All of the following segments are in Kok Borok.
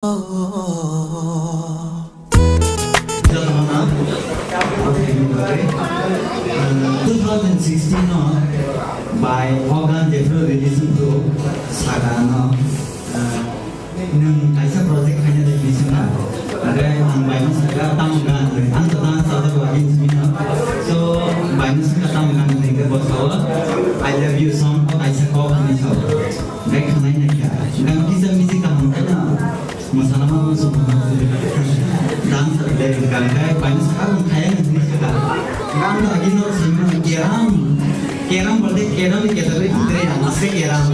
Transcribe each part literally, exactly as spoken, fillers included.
Two thousand sixteen no bai o gan jephru release wngkhu saka no, ah, nwng kaisa project khaina de hinwi swngkha. Hwnkhe ang bai no saka tamo gan hinwi. Ang to dance sajak bagwi hinwi no. So bai no swngkha tamo gan hinwi hwnkhe bo sao I love you song o kaisa kok hinwi sao. Hwnkhe khwnai naikha. Hwnkhe ang kisa music kaham khe no. Masana ma musu dance de gan kai pani sa ang kaya ni saka. Gan da agi no sima keram. Keram bade keram ni keta re kidre ya maske keram.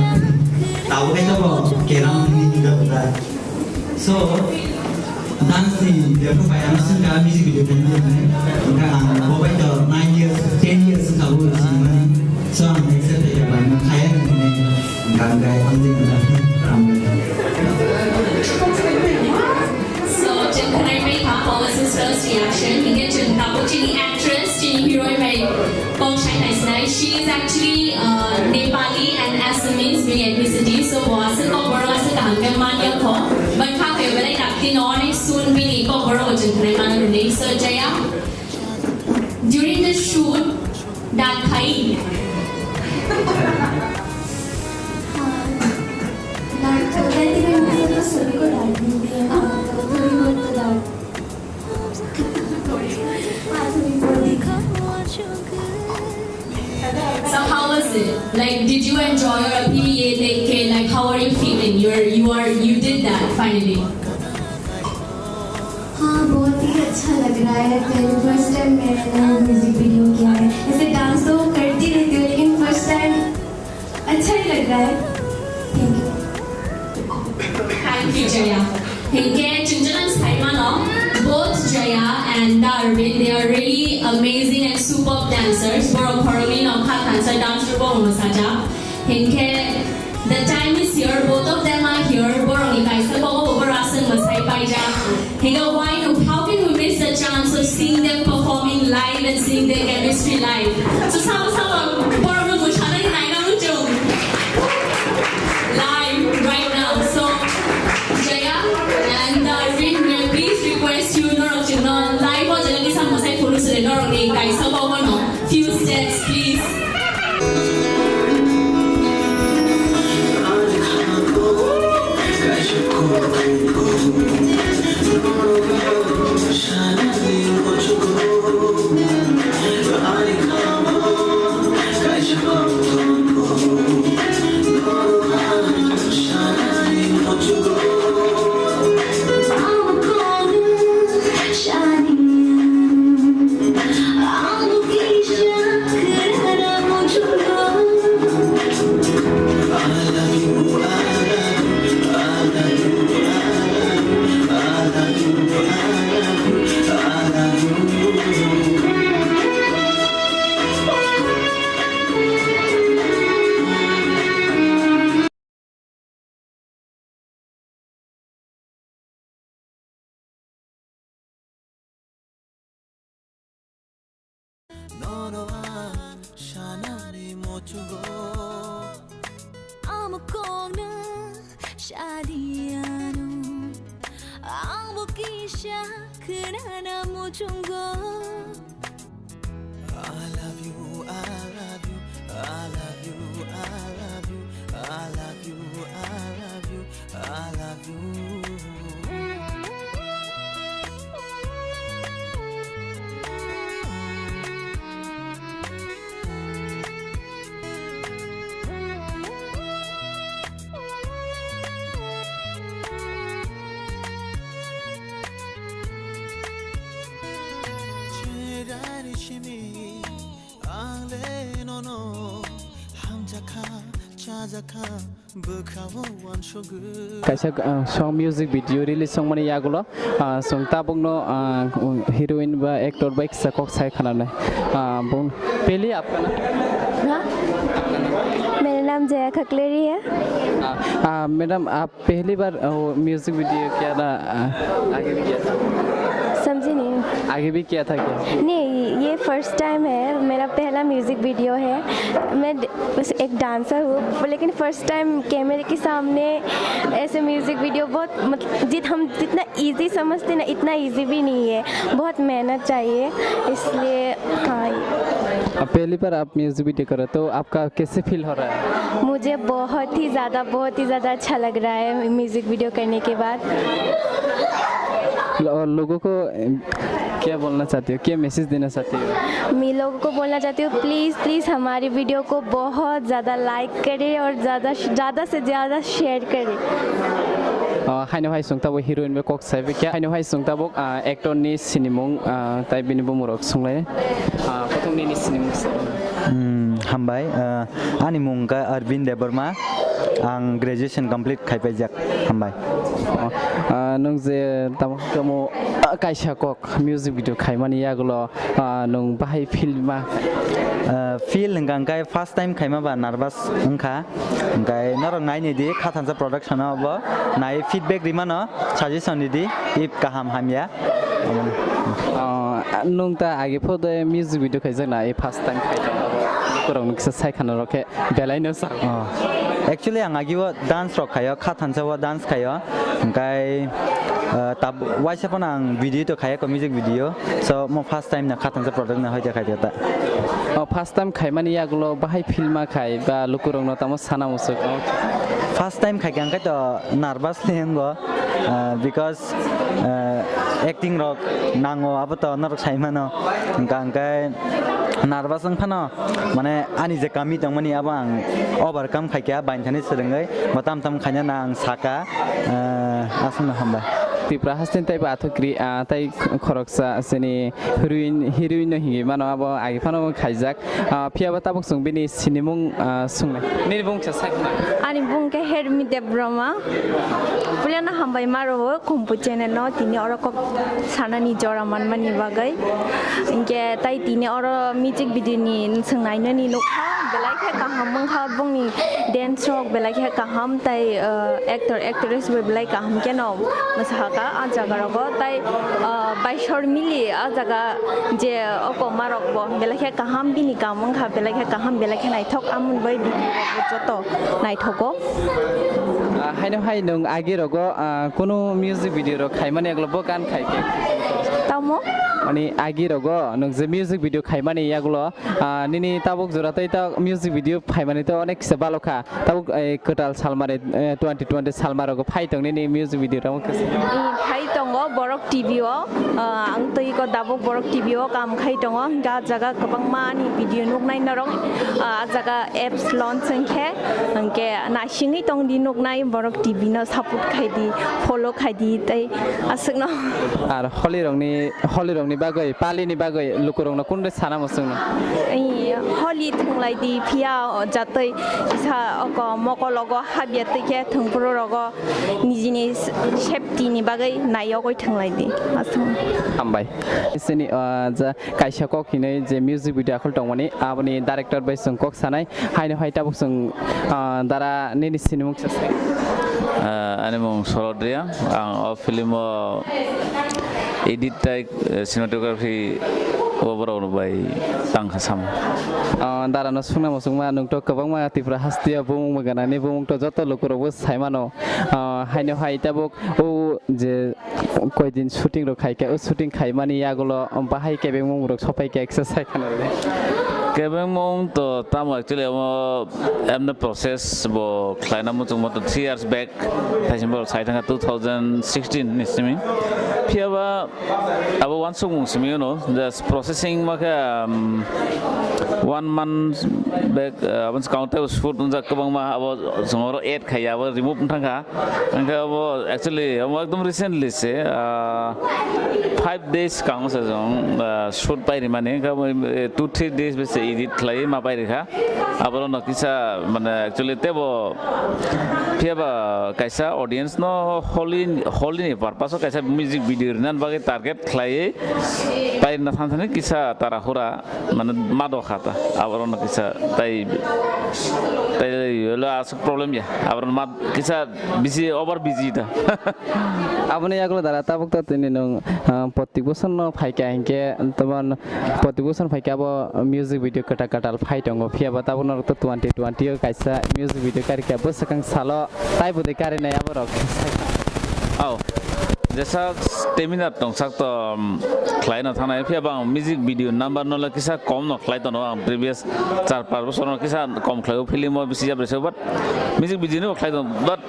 Tabo keta bo keram ni da da. So dance ni de ko pai ang sing ka music video kan ni. Ka ang bo bai to nine years, ten years ka bo sima ni. So ang accept ya bai no kaya ni. Hwnkhe ang jeng wngkha. So, chwng khwnai bai kha our sister's reaction. Hwnkhe chwng tabuk chini actress, chini heroine bai kok sai nai sinai. She is actually, uh, Nepali and Assamese by ethnicity. So, bo aswk kokborok aswk kaham khe man ya kho. Bai kha khe belai dakti no onek soon bini kokborok bo chwng khwnai mano hwnwi. So, Jaya, during the shoot, डांट खाई? हाँ, डांट तो, वैसे भी मुझे तो सभी को डांट मिलती है, हाँ, तो थोड़ी बहुत तो डांट। हाँ, थोड़ी बहुत। So how was it? Like, did you enjoy or अभी ये देख के, like, how are you feeling? You're, you are, you did that finally. हाँ, बहुत ही अच्छा लग रहा है। पहले फर्स्ट टाइम मैंने म्यूजिक वीडियो किया है। ऐसे डांस तो करती रहती हूँ, लेकिन फर्स्ट टाइम अच्छा ही लग रहा है। Thank you. Thank you, Jaya. Hwnkhe chwng jora sai mano, both Jaya and Darwin, they are really amazing and superb dancers. Borok khoroknwi no kha thansa dance group o mwsajak. Hinkhe the time is here, both of them are here. Borokni kaisa kogo bo borok aswk mwsai paijak. Hinkhe why no, how can we miss the chance of seeing them performing live and seeing their chemistry live? So sabo sabo borokno mwsanai naina muchung live right now. So Jaya and Darwin, may I please request you, norok chwngno live o jaga kisa mwsai phuru sile norokni kaisa kogono. Few steps, please. Nono ang sanani mochugo. Amo kongna sadiano. Amo kisha khnana mochungo. I love you, I love you, I love you, I love you, I love you, I love you, I love you. Chedari simi ang le nono hamjakha chajakha bwkhao wansugwi. Kaisa, ah, song music video release wngmani yagulo, ah, chwng tabukno, ah, heroine ba actor bai kisa kok sai khnanai. Ah, bung, pehli aapka naam? हाँ? मेरा नाम जया खकलेरी है। Ah, ah, madam, aap pehli baar, ah, music video kiya tha, ah, aage bhi kiya tha? समझी नहीं। Aage bhi kiya tha kya? नहीं, ये first time है, मेरा पहला म्यूज़िक वीडियो है। मैं ड-, बस एक डांसर हूँ, लेकिन फर्स्ट टाइम कैमरे के सामने ऐसे म्यूज़िक वीडियो, बहुत मत-, जित-, हम जितना इजी समझते ना, इतना इजी भी नहीं है, बहुत मेहनत चाहिए, इसलिए हाँ। अब पहली बार आप म्यूज़िक वीडियो कर रहे हो, तो आपका कैसे फील हो रहा है? मुझे बहुत ही ज़्यादा, बहुत ही ज़्यादा अच्छा लग रहा है म्यूज़िक वीडियो करने के बाद। और लोगों को, अ, क्या बोलना चाहते हो, क्या मैसेज देना चाहते हो? मैं लोगों को बोलना चाहती हूँ, प्लीज़, प्लीज़ हमारी वीडियो को बहुत ज़्यादा लाइक करें और ज़्यादा, ज़्यादा से ज़्यादा शेयर करें। Haino hai chwng tabuk heroine bai kok sai bikya. Haino hai chwng tabuk, ah, actor ni sinimung, ah, tai bini bumung rok swng lai. Ah, kothok nini sinimung se? Hmm, hambai. Ah, ani mung kha Arvind Debbarma. Ang graduation complete khai paijak. Hambai. Oh, ah, nwng je tamo tamo, ah, kaisa kok music video khaimani yagulo, ah, nwng bahai feel ma? Ah, feel hwnkha hwnkhe first time khaima ba nervous wngkha. Hwnkhe norok naini di Khathansa Production o bo nai feedback rimano, suggestion ridi, if kaham hamya. Ah, nwng ta age pho de music video khaijak na, e first time khaijak na. Borok nwng kisa sai khana rok khe belai no sa. Oh. Actually, ang agi o dance rok khaio, Khathansa o dance khaio. Hwnkhe, ah, tab-, waisa phano ang video to khaia ko music video. So, mo first time na Khathansa Production na hoite khaio ta. Oh, first time khaimani yagulo bahai feel ma khai ba lukurokno tamo sana musuk? First time khaikha hwnkhe to nervous le wngo, ah, because, ah, acting rok nango, abo to norok sai mano. Hwnkha hwnkhe nervous wng phano, mane ani je kami tongmani abo ang overcome khaikha, bainthani swrwngwi bo tam tam khainani ang saka, ah, aswkno hambai. Tripura hasteni taibo athukri, ah, tai khoroksa chini heroine, heroine no hingwi mano, abo age phano khaijak. Ah, phiya ba tabuk chwng bini sinimung, ah, swngnai. Nini bung kisa sai khna. Ani bung khe Hermi Debbarma. Puilano hambai ma rwo Khumpu channel no tini oro kok sanani jora manmani bagwi. Hinkhe tai tini oro music video ni swngnainani nukha. Belai khe kaham wngkha bongni dance rok, belai khe kaham tai, ah, actor actress bo belai kaham kheno mwsakha ah jaga rogo. Tai, ah, Baisor Mili ah jaga je o koma rok bo belai khe kaham, bini kaam wngkha belai khe kaham, belai khe naithok, amoni bai bini rok bo joto naithogo. Ah, haino hai nwng agi rogo, ah, kunu music video rok khaimani yagulo bo gan khai khe? Tamo? Ani agi rogo nwng je music video khaimani yagulo, ah, nini tabuk jora tei ta music video phaimani to onek kisa balo kha. Tabuk, eh, kwtal salmari, eh, twenty twenty salmarogo phai tong nini music video rok kisa? Eh, phai tongo Borok T V o, ah, ang twi ko dabuk Borok T V o kam khai tongo, hwnkhe ah jaga kwbangma ani video nuknai norok, ah, ah jaga apps launch wngkhe, hwnkhe naisingwi tongdi nuknai Borok T V no support khaidi, follow khaidi tei aswkno. Ar holi rokni, holi rokni bagwi, pali ni bagwi lukurokno kunu sana muchungno? Ai, holi thwnglai di, phiya o jatwi kisa oko mokol ogo habya twi khe thwngphuru rogo nijini safety ni bagwi naiogwi thwnglai di. Aswk. Hambai. Sini, ah, ja, kaisa kok hinwi je music video akhol tongmani, aboni director bai chwng kok sanai, haino hai tabuk chwng, ah, dara nini sinimung kisa sai. Ah, ani mung Sorod Reang, ang o film o edit tai, eh, cinematography o borok bai tang kha sam. Ah, dara no sungna muchungma, nwng to kwbangma Tripura hasteo bumung gana ni bumung to joto lukurok bo sai mano. Ah, haino hai tabuk o je koi din shooting rok khai khe, o shooting khaimani yagulo bahai kebengmung rok sopai khe eksa sai khana le. Kebengmung to tamo actually omo emne process bo khlaina muchungma to three years back, thaisin bo sai thangkha two thousand sixteen ni simi. Phiya ba abo uansukmung simi uno, just processing ma khe, um, one month back, uh, aboni swkang tei shoot wngjak kwbangma, abo chwng oro add khai ya, abo remove wng thangkha. Hwnkhe abo actually abo ekdom recently se, ah, five days swkango se chwng, ah, shoot pai rimani, hwnkhe abo, eh, two three days bese edit khlaiwi ma pai rikha. Aborokno kisa mane actually teibo phiya ba kaisa audience no holi, holi ni purpose o kaisa music Dirnan bagwi target khlaiwi pairwna thanthani kisa tarahura mane ma dokha ta, aborokno kisa tai tai lo aswk problem ya, aborok ma kisa busy, over busy ta. Aboni yagulo dara tabuk to tini nwng, ah, protik bosor no phaikha hinkhe, tomon protik bosor phaikha abo music video kwtal kwtal phai tongo, phiya ba tabuk norok to twenty twenty o kaisa music video karikha bwswkang salo. Tai bwdwi karinai aborok. Aw, jesa stamina tongsak to, um, khlaina thangnai, phiya ba ang music video number no le kisa kom no khlai tono, ang previous char par bosor no kisa kom khlaio, film o bisi jabri se, but music video no khlai tono, but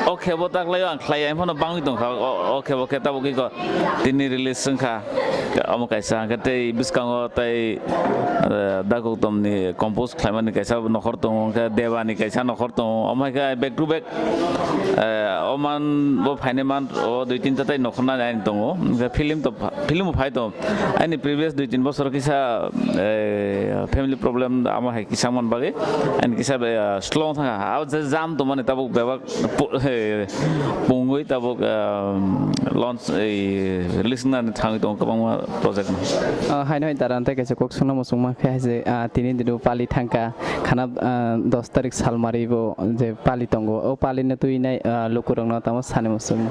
o khe bo ta khlaio, ang khlai, ang phano bangwi tongkha, o, o khe bo khe tabuk iko tini release wngkha, omo kaisa, hwnkhe tei bwskango tei, eh, Dakuktom ni compose khlaimani kaisa nokhor tongo, hwnkhe Deba ni kaisa nokhor tongo, omo hai khe back to back, eh, o man bo phainai man, o dui tinta tei nokhorna ani tongo, hwnkhe film to pha-, film bo phai tongo. Ani previous dui tin bosor kisa, eh, family problem amo hai kisa man bagwi ani kisa, eh, slow thangkha. Abo je jam tongmani tabuk bebak pu-, eh, pungwi tabuk, eh, launch, eh, release nani thangwi tongo kwbangma project no. Ah, haino hai dara tei kaisa kok sungna muchungma khe hai je, ah, tini dino pali thangkha. Khana, ah, dos tarik salmari bo je pali tongo, o pali no twi nai, ah, lukurok no tamo sani muchung.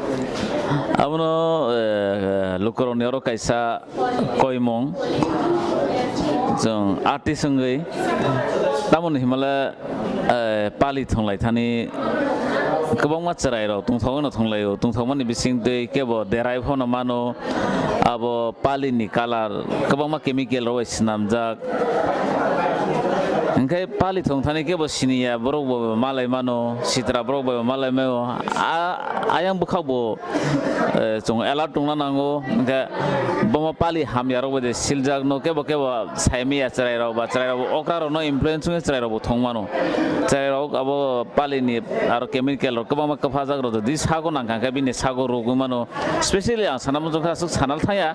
Abono, eh, lukurok ni oro kaisa koimung chwng artist wngwi tamoni himale, eh, pali thwnglai thani kwbangma chwrai rok tongthok no thwnglaio, tongthokmani bising twi kebo derai phano mano. Abo pali ni colour kwbangma chemical rok bai swnamjak. Hinkhe pali thwng thani kebo siniya borok bo malai mano, sitra borok bai malai mano. A, ayang bwkhak bo, eh, chwng alert tongna nango. Hinkhe bomo pali hamya rok bai de siljak no, kebo kebo saimaya chwrai rok ba chwrai rok okra rok no influence wngwi chwrai rok bo thwng mano. Chwrai rok abo pali ni aro chemical rok kwbangma kwphajak rok, jodi sago nangkha khe bini sago rwgwi mano. Specially ang sana muchungkha aswk sanal thaya,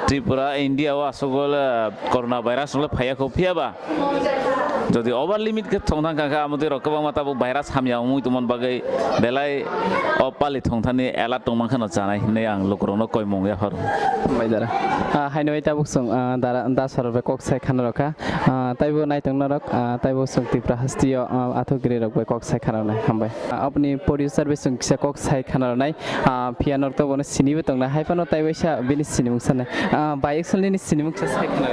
Tripura, India o aswk o, eh, corona virus rok le phaiya kho, phiya ba jodi over limit khe thwng thang kha khe, amotwi rok kwbangma tabuk virus hamya wngwi tongmani bagwi belai o pali thwng thani alert tong mankha no chanai hinwi ang lukurok no koimung yapharo. Hambai dara. Ah, haino bai tabuk chwng, ah, dara, da sor bai kok sai khana rokha. Ah, taibo naitong norok, ah, taibo chwng Tripura hasteo, ah, athuk giri rok bai kok sai khana roknai. Hambai. Ah, aboni producer bai chwng kisa kok sai khana roknai. Ah, phiya norok to bono sinibo tongna, hai phano tai waisa bini sinimung sanai. Ah, bai actually nini sinimung sa sai khwna.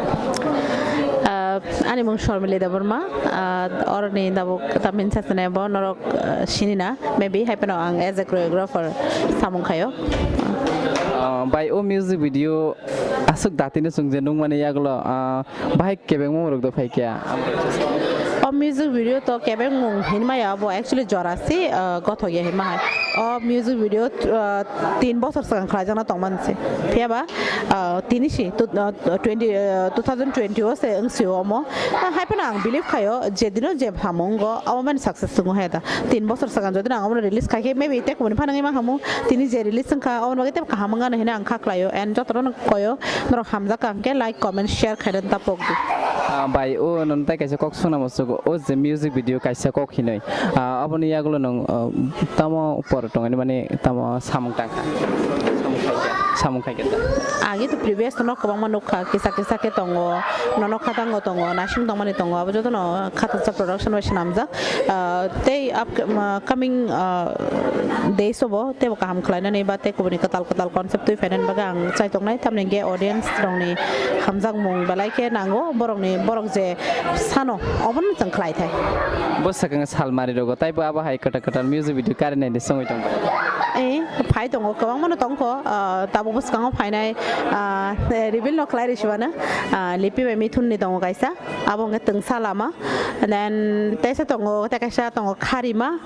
Ah, ani mung Sharmili Debbarma. Ah, oroni tabuk tamhin sasinai bo norok, ah, sinina. Maybe hai phano ang as a choreographer samung khaio. Ah, bai o music video aswk datino chwng je nukmani yagulo, ah, Bahai kebengmung rok do phai kya? O music video to kebengmung hinmaya bo actually jora si, ah, gothok ya hinma hai. O music video, ah, tin bosor swkang khlaijakna tongmani se. Phiya ba, ah, tini si tu, ah, twenty, ah, two thousand twenty o se wng si omo. Ah, hai phano ang believe khaio je dino je phamung go omo mani success wngo hai da. Tin bosor swkang jodi ang omo release khai khe maybe tek mani phanang ima hamu tini je release wngkha omo bagwi tei kaham wngano hino ang kha khlaio and jotono koyo. Norok hamjak kha hwnkhe like, comment, share khaina ta pok di. Ah, bai, o nwng tai kaisa kok swnamo sugo, o je music video kaisa kok hinwi. Ah, aboni yagulo nwng, ah, tamo por tongani mani tamo samung tangkha. Samung khaikha. Samung khaikha ta. Agi to previous no kwbangma nukha, kisa kisa khe tongo, nono khatango tongo, nasing tongmani tongo, abo jotono Khatungsa Production bai swnamjak. Ah, tei up-, ah, coming, ah, days o bo teibo kaham khlainani ba tei kubuni kwtal kwtal concept twi phainani bagwi ang chaitok nai, tamni hwnkhe audience rokni hamjakmung belai khe nango, borokni, borok je sano omono chwng khlai thai. Bo swkang salmari rogo, taibo abo hai kwtal kwtal music video karinai de songwi tong. Eh, phai tongo, kwbangmano tongkho, ah, tabukbo swkango phainai, ah, reveal no khlai rw sibana, ah, Lipi bai Mithun ni tongo kaisa. Abo hwnkhe twngsa lama. Then teisa tongo, tei kaisa tongo kharima.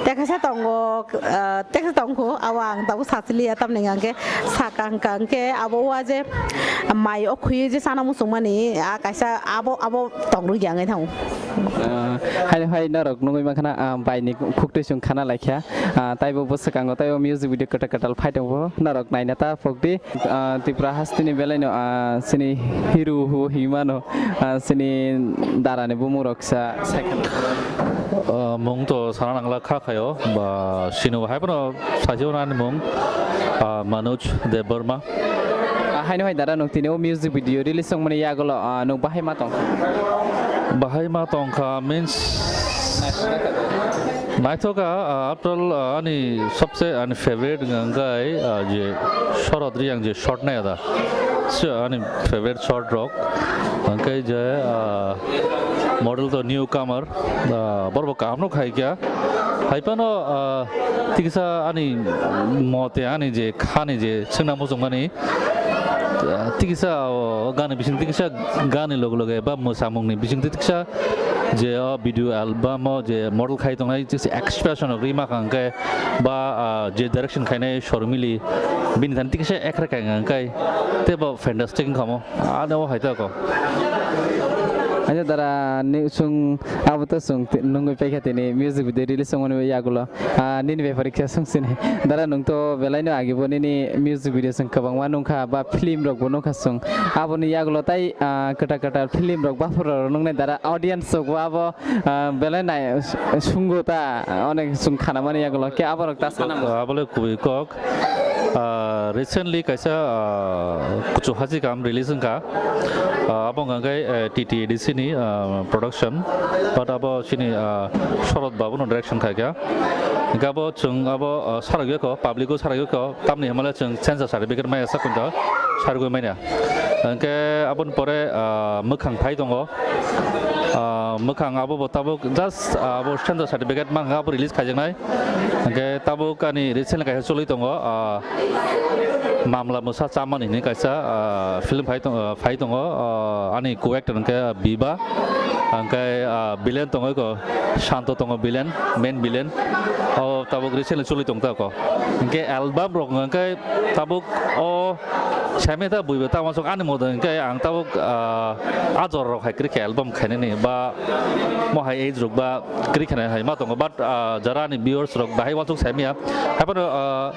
Tei kaisa tongo, ah, tei kaisa tongkho, abo ang tabuk sachiliya, tamni hwnkhe saka hwnkha hwnkhe abo wa je mai o khwi je chana muchungmani, ah, kaisa abo, abo tongrwkya wngwi thango. Ah, hai, hai norok nugwi mankha na, ah, bai ni khuktwi chwng khana laikha. Ah, taibo bwswkango taibo music video kwtal kwtal phai tongo, norok naina ta pokdi. Ah, Tripura hasteni belaino, ah, chini hero himano, ah, chini darani bumung rok sa, saikha. Ah, mung to sana nangla kha khayo, ba sino hai phano sajo nani mung. Ah, Manoj Debbarma. Ah, haino hai dara, nwng tini o music video release wngmani yagulo, ah, nwng bahai ma tongkha? Bahai ma tongkha means naithoka, ah, after all, ah, ani sabse ani favorite wngkha, ah, je Sharad Reang je short nai da. So, ani favorite short rok. Hwnkhe je, ah, model to newcomer, ah, borok bo kaham no khai kha. Hai phano, ah, tiksa ani mote ani je khani je swngna muchungmani, ah, tiksa o gani bising tiksa gani loge loge ba mwsamungni bising tiksa je o video album o je model khai tongnai tiksa expression rok rima kha hwnkhe ba, ah, je direction khainai Shormili bini thani tiksa ekra kha hwnkhe tei bo fantastic wngkha mo. Ano o hai ta ko. Acha dara ni sung abo to sung ti-, nungwi paikha tini music video release wngmani yagulo. Ah, nini bepari khe sung sini. Dara nwng to belai no agi bo nini music video sung kwbangma nungkha ba film rok bo nungkha sung. Aboni yagulo tai, ah, kwtal kwtal film rok baphur rok nungnai dara audience rok bo abo, ah, belai nai sungo ta onek sung khana mani yagulo khe abo rok ta sana mo. Abole kubui kok. Ah, recently kaisa, ah, kuchu hachi kam release wngkha. Ah, abo wngkha khe, eh, T T A D C ni, ah, production. But abo chini, ah, Sharad Babu no direction khaikha. Hingkhe abo chwng abo, ah, saragwi kho, public o saragwi kho. Tamni hwnmale chwng sensor certificate maya sak kunta sargwi manya. Hingkhe aboni pore, ah, mwkhang phai tongo. Ah, mwkhang abo bo tabuk just, ah, abo sensor certificate mankha abo release khaijaknai. Hingke tabuk ani recently kaisa choli tongo, ah, Mamla Mwsa Chamani hinwi kaisa, ah, film phai tong-, ah, phai tongo, ah, ani co-actor hingke Biba, hingke, ah, villain tongo eko Shanto tongo villain, main villain. O tabuk recently choli tong tako. Hingke album rok hingke tabuk o Semi ta buibo ta masuk ani modo hingke ang tabuk, ah, ajor rok hai kwrwi khe album khainani ba mo hai age rok ba kwrwi khainai hai ma tongo, but, ah, jara ani viewers rok bahai uansuk saimaya. Haiphano, ah,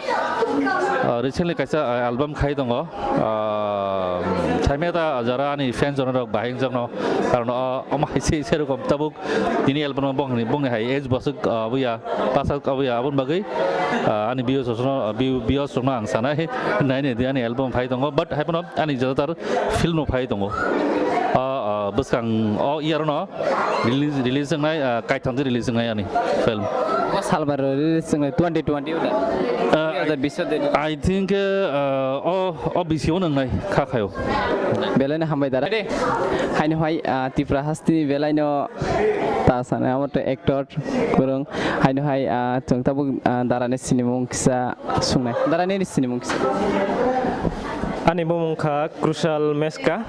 ah, recently kaisa, ah, album khai tongo. Ah, saimaya ta jara ani fans rok bahai wngjakno, karon, ah, omo hai se, serokom tabuk tini album bongni, bongni hai age bosuk, ah, abuya, pasak abuya, aboni bagwi, ah, ani viewers rokno, ah, view-, viewers rokno ang sanai, naini di ani album phai tongo, but haiphano ani jadatar film no phai tongo. Ah, ah, bwskang o year no release, release wngnai, ah, kaitham di release wngnai ani film. O salbar release wngnai twenty twenty o da? Ah, dui hazar bish o de. I think, ah, o, o bisi o wngnai kha khayo. Belai no hambai dara. Haino hai, ah, Tipra hasteni belai no ta sana amo to actor kwrwng. Haino hai, ah, chwng tabuk, ah, darani sinimung kisa sungnai. Darani sinimung kisa. Ani bumung kha Krushal Meska.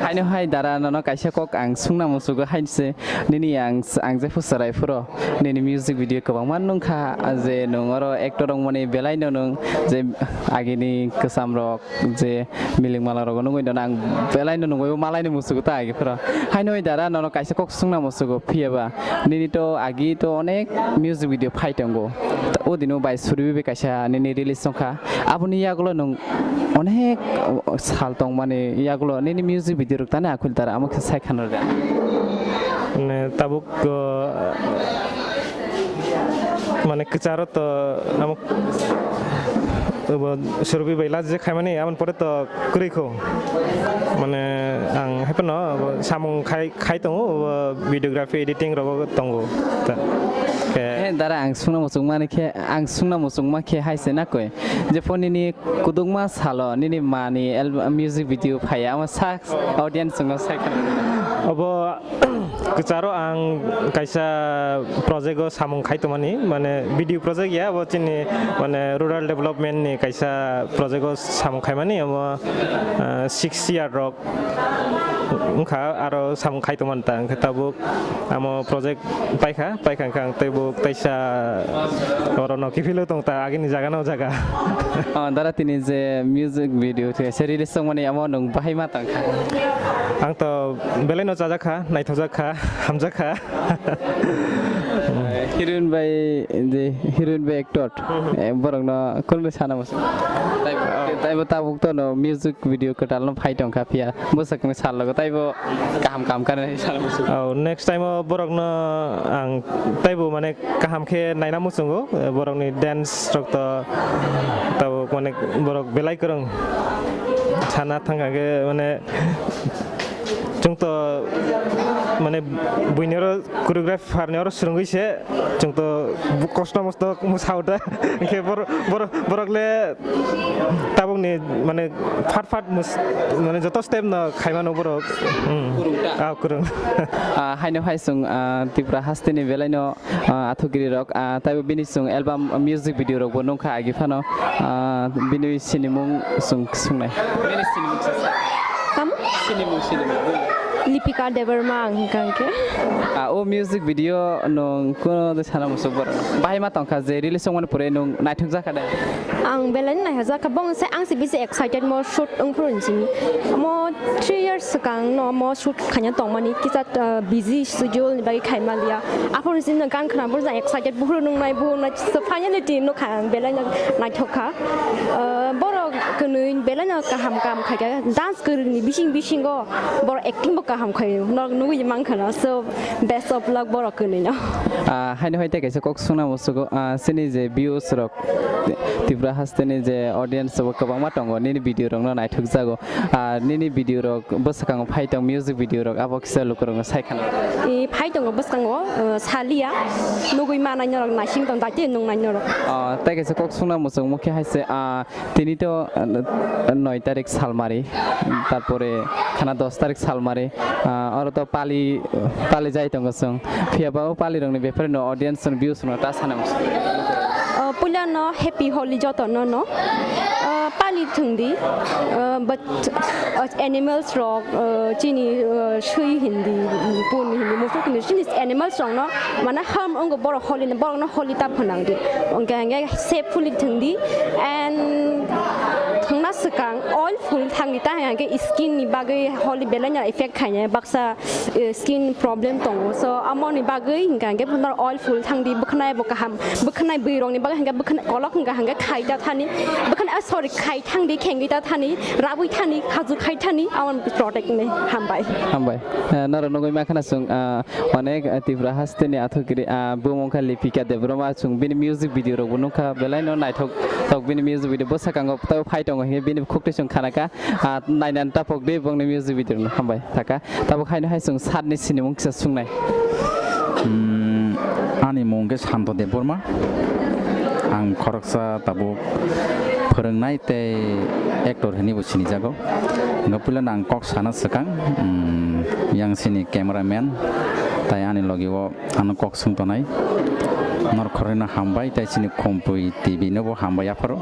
Haino hai dara nono kaisa kok ang sungna musugo hai se nini ang, ang je phusarai phuro nini music video kwbangma nungkha je nung oro actor wngmani belai no nung je agini kwcham rok je milik mala rogo nugwi nono ang belai no nugwi malai ni musugo ta agi phuro. Haino hai dara nono kaisa kok sungna musugo phiya ba nini to agi to onek music video phai tongo. O dino bai suriwi kaisa nini release tongkha. Aboni yagulo nwng onek sal tongmani yagulo nini music video rok tani akhul tara amo khe sai khana rwdi. Mane tabuk, uh, mane kwcharo to amo, uh, Surbhi bai last je khaimani aboni pore to kwrwi kho. Mane ang haiphano samung khai, khai tongo, uh, videography editing rogo tongo. Ta-, khe Eh, dara ang sungna muchungmani khe, ang sungna muchungma khe hai se na koi. Jephru nini kudukma salo nini mani al-, music video phaiya, omo sa audience chwngno sai khna. Obo kwcharo ang kaisa project o samung khai tongmani, mane video project ya, obo chini mane rural development ni kaisa project o samung khaimani, omo, ah, six year rok wngkha, aro samung khai tongmani ta, hwnkhe tabuk amo project paikha, paikha hwnkhe ang teibo taisa oro no kiphilwi tong ta, agini jaga no jaga. Oh, dara tini je music video se release tongmani amo nwng bahai ma tangkha? Ang to belai no chajakha, naithojakha, hamjakha. Heroine bai, je heroine bai actor, Hmm, hmm. eh, borokno kunui sana muchung. Taibo, Oh. taibo tabuk tono music video kwtal no phai tongkha phiya bwsakni sal logo taibo kaham kaham kare sana muchung. Oh, next time o borokno ang taibo mane kaham khe naina muchungo, eh, borokni dance rok to tabuk mane borok belai kwrwng sana thangkha khe mane chwng to mane buini oro choreography pharni oro swrwngwi se chwng to bu-, kosto mosto mwsao da. Hinkhe bor-, bor-, borok le tabukni mane phat phat mus-, mane joto step no khaimano borok. Hmm. Kwrwng ta? Ah, kwrwng. Ah, haino hai chwng, ah, Tripura hasteni belaino, ah, athukgiri rok, ah, taibo bini chwng album, ah, music video rok bo nukha agi phano, ah, bini sinimung chwng sungnai. Bini sinimung se sa. Tamo? Sinimung, sinimung. Lipika Debbarma ang hwnkha hwnkhe. Ah, o music video nwng kuno de sana musuk borok. Bahai ma tongkha je release wngmani pore nwng naithok jakha de. Ang belai no naithok jakha, bong se ang se bisi excited mo shoot wngphuru hinwi simi. Mo three years swkang no mo shoot khaina tongmani kisa, uh, busy schedule ni bagwi khaima liya. Aphuru simi no gan khna boro jang excited buhuru nungnai buhuru nai so finally team no kha ang belai no naithok kha. Uh, borok kwnwi belai no kaham kaham khaikha dance kwrwngni bising bisingo borok acting bo kaham khaio norok nugwi mankha na so best of luck borok kwnwi no. Ah, haino hai tei kaisa kok sungna musugo, ah, chini je views rok Tripura hasteni je audience bo kwbangma tongo nini video rok no naithok jago. Ah, nini video rok bwswkango phai tong music video rok abo kisa lukurokno sai khana. I phai tongo bwskango, uh, saliya nugwi manai norok naising tong daite nungnai norok. Ah, tei kaisa kok sungna muchung mukhe hai se, ah, tini to, ah, noi tarik salmari, tarpore khana dos tarik salmari, ah, oro to pali, pali jai tongo chwng. Phiya ba o pali rokni bepare no audience no views no ta sana muchung. Uh, puila no happy Holi joto no no. Uh, pali thung di, uh, but, uh, animals rok, uh, chini, uh, sui hindi, pun hindi, musuk hindi, chini animals rok no, mana harm wngkha borok Holi no, borok no Holi ta phwnang di. Hwnkhe hwnkhe safely thung di, and thwngna swkang oil full thang di, ta hwnkhe skin ni bagwi Holi belai no effect khainai, baksa, uh, skin problem tongo, so amoni bagwi hwnkhe hwnkhe norok oil full thang di, bwkhnai bo kaham. Bwkhanai bwrwirokni bagwi hwnkhe bwkhanai kolok hwnkha hwnkhe khai ta thani, bwkhanai, ah, sorry, khai thangdi, khengwi ta thani, rabwi thani, khajur khai thani, abo protect ni hambai. Hambai. Eh, norok nugwi mankha na chwng, ah, onek, ah, Tripura hasteni athukiri, ah, bumung kha Lipika Debbarma, chwng bini music video rokbo nukha, belai no naithok tok bini music video bwswkango tei phai tongo hinwi bini khukti chwng khanakha, ah, nainani tapok di bongni music video no hambai thaka. Tabuk haino hai chwng sir ni sinimung kisa sungnai. Hmm, ani mung khe Santo Debbarma. Ang khoroksa tabuk phwrwngnai tei actor hinwi bo sinijago. Hwnkhe puilano ang kok sana swkang, hmm, yang sini cameraman tai ani logi o ano kok sung tonai. Norok khoroknwi no hambai tei chini Khumpui T V no bo hambai aphuru.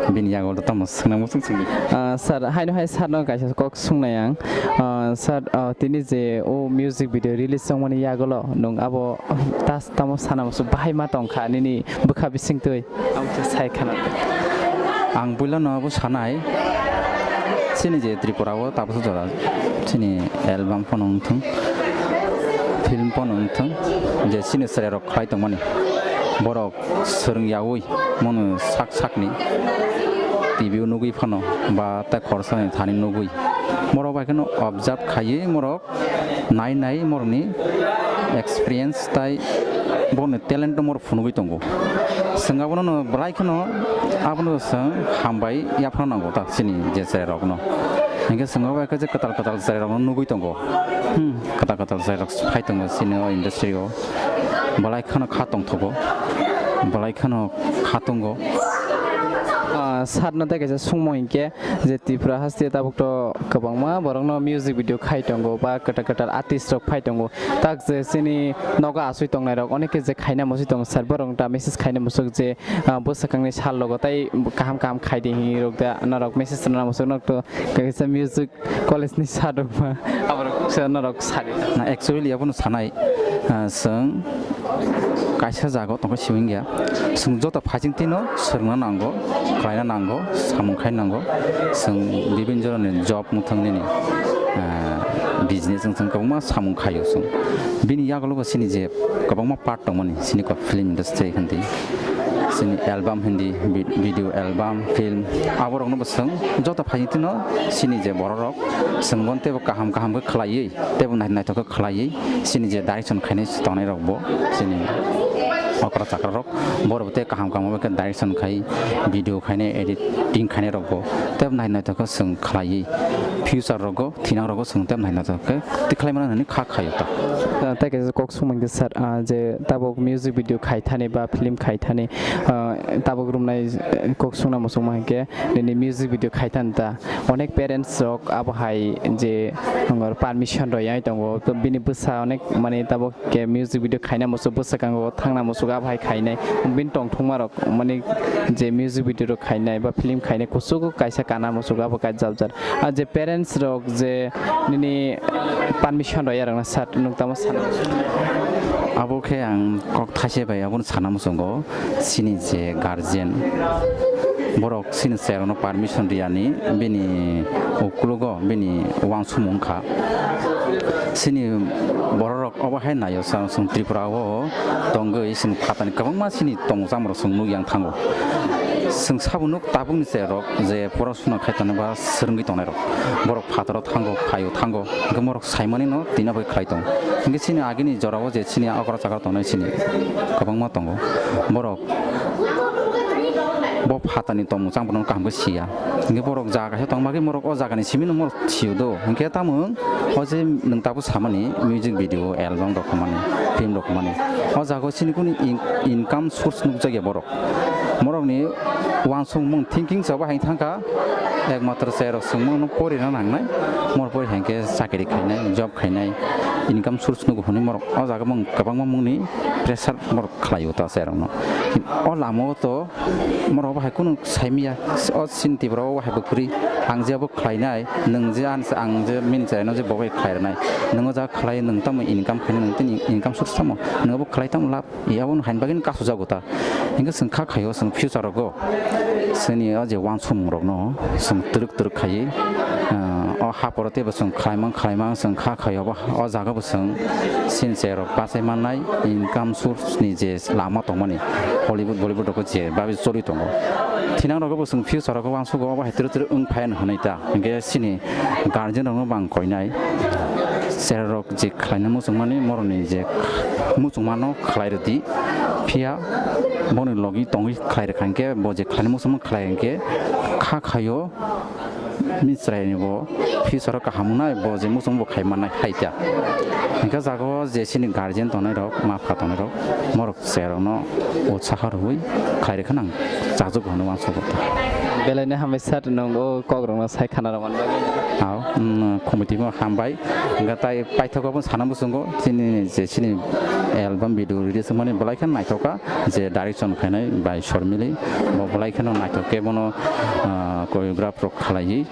Bini yago tamo swngna muchung sungdi. Ah, sir, haino hai sir no kaisa kok sungnai ang. Ah, sir, ah, tini je o music video release wngmani yagulo nwng abo tas tamo sana muchung bahai ma tongkha nini bwkha bisingtwi? Ang khe sai khana. Ang puila no abo sanai. Chini je Tripura o tabuksa jora chini album phano wngthung, film phano wngthung, je chini chwrai rok khlai tongmani borok swrwng yaui mano sak sakni T V o nugui phano ba tei khoroksa ni thani nugui borok bai kheno observe khaiwi borok nai nai borokni experience tai borokni talent no borok phunugui tongo. Chwng abono no belai kheno abono chwng hambai yaphang nango ta chini je chwrai rokno. Hinkhe chwng abo hai khe je kwtal kwtal chwrai rokno nugui tongo. Hmm, kwtal kwtal chwrai rok phai tongo chini o industry o. Belai kheno kha tongthogo, belai kheno kha tongo. Ah, sir no tei kaisa sungmo hinkhe, je Tripura haste tabuk to kwbangma borokno music video khai tongo ba kwtal kwtal artist rok phai tongo. Tak je chini nogo asui tongnai rok onek khe je khaina muchung tongo sir, borok ta message khaina muchung je, ah, bwswkangni sal logo tai kaham kaham khai di hinwi rok da norok message rwna muchung nok to kaisa music college ni sir rok ba aborok se norok sari. Na, actually abono sanai, ah, chwng kaisa jaga o tongkha simi wngya. Chwng joto phaising tino swrwngna nango, khlaina nango, samung khai nango. Chwng bibin jorani job muthung nini, ah, business wng thang kwbangma samung khaio chwng. Bini yagulo bo chini je kwbangma part tongmani chini kok film industry hindi, chini album hindi, vi-, video album, film, aborokno bo chwng joto phaiyung tino chini je bororok chwng bono teibo kaham kaham khe khlaiwi teibo nai-, naithok khe khlaiwi chini je direction khainai tongnai rokbo chini okra chakra rok borok tei kaham kaham khe direction khai video khainai editing khainai rokbo teibo nai-, naithok khe chwng khlaiwi future rogo thinang rogo chwng tei naina tongkhe tikhlai mano hinwi kha khaio ta. Ah, tei kaisa kok sungmani khe sir, ah, je tabuk music video khai thani ba film khai thani, ah, tabuk romnai, eh, kok sungna muchungma hinkhe nini music video khai thani ta onek parents rok abo hai je permission rwya tongo, to bini bwsa onek mane tabuk ke music video khaina muchung bwswkango thangna muchung abo hai khainai bini tongthokma rok mane je music video rok khainai ba film khainai kuchugo kaisa kana muchung abo kaijabjak. Ah, je parents rok je nini permission rwya rokna sir nwng tamo sana? Abo khe ang kok thaise bai abono sana muchungo, chini je guardian borok chini cherokno permission riyani bini ukologo bini uansukmung wngkha. Chini bororok obo hai naio, chwng Tripura o tongwi chwng phatani kwbangma chini tongmung chamungrok chwng nukya thango. Chwng sabo nuk tabukni cherok je porosuna khai tongnai ba swrwngwi tongnairok. Borok phataro thango, phaio thango, hwnkhe borok saimanino tini abo khlai tong. Hwnkhe chini agini jorao je chini okra chakra tongnai chini kwbangma tongo. Borok bo phatani tongmung chamungrokno kaham khe siya. Hwnkhe borok jaga khe tong bagwi borok o jagani simino borok sio do. Hwnkhe tamo o je nwng tabuk samani music video, album rok khamani, film rok khamani. O jagao chini kunu in-, income source nukjakya borok. Borokni uansukmung thinking se obo hai thangkha, ekmatro cherok chwngmano porina nangnai. Mor pori hainkhe chakri khainai, job khainai, income source nugo hwnwi borok o jaga mung kwbangma mungni pressure borok khlaio ta cherokno. O lamao to Morok bo hai kunu saimaya, o chini Tripura o hai bo phuri, ang je abo khlainai, nwng je ang, ang je mini charaino je bo bai khlai rwnai, nwng o jaga khlai, nwng tamo income khainai, nwng tini income source tamo, nwng abo khlai tamo lab, ya abo hain bagwi kasu jago ta. Hingke chwng kha khaio, chwng future rogo, chwngni o je uansukmung rokno chwng twrwk twrwk khaiwi, ah, o haporo teibo chwng khlaimang khlaimang chwng kha khaio, abo o jaga bo chwng chini cherairok bachai mannai income source ni je lama tongmani Hollywood Bollywood rok je babi choli tongo. Thinang rok bo chwng future rok uansukgo obo hai twrwk twrwk wng phai hwnwi ta. Hinkhe chini guardian rok no bang koinai. Cherairok je khlaina muchungmani moroni je muchungmano khlai rwdi. Phiya boni logi tongwi khlai rwkha hinkhe bo je khlaina muchungma khlai hinkhe kha khaio. Bini chwraini bo future o kaham wngnai, bo je muchung bo khai mannai hai ta. Hinkhe jaga o je chini guardian tongnai rok, ma pha tongnai rok, morok chwrairokno utsaho rwui khlai rwkha nang chajakgo hwnwi uansukgo. Belai no hambai sir, nwng o kok rokno sai khana rwmani bagwi. Hao, mm, committee bo hambai. Hinkhe tai paithago bo sana muchungo chini je chini album video release wngmani belai khe naithok kha. Je direction khainai bai Shormili, bo belai kheno naithok khe bono, ah, choreograph rok khalaiwi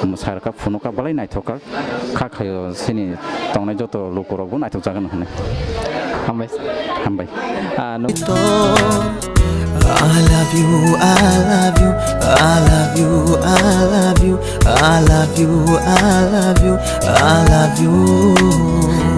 mwsarwkha, phunukha, belai naithok kha, kha khaio chini tongnai joto lukurokbo naithok jagano hwnwi. Hambai. Hambai. Ah, no. I love you, I love you, I love you, I love you, I love you, I love you, I love you.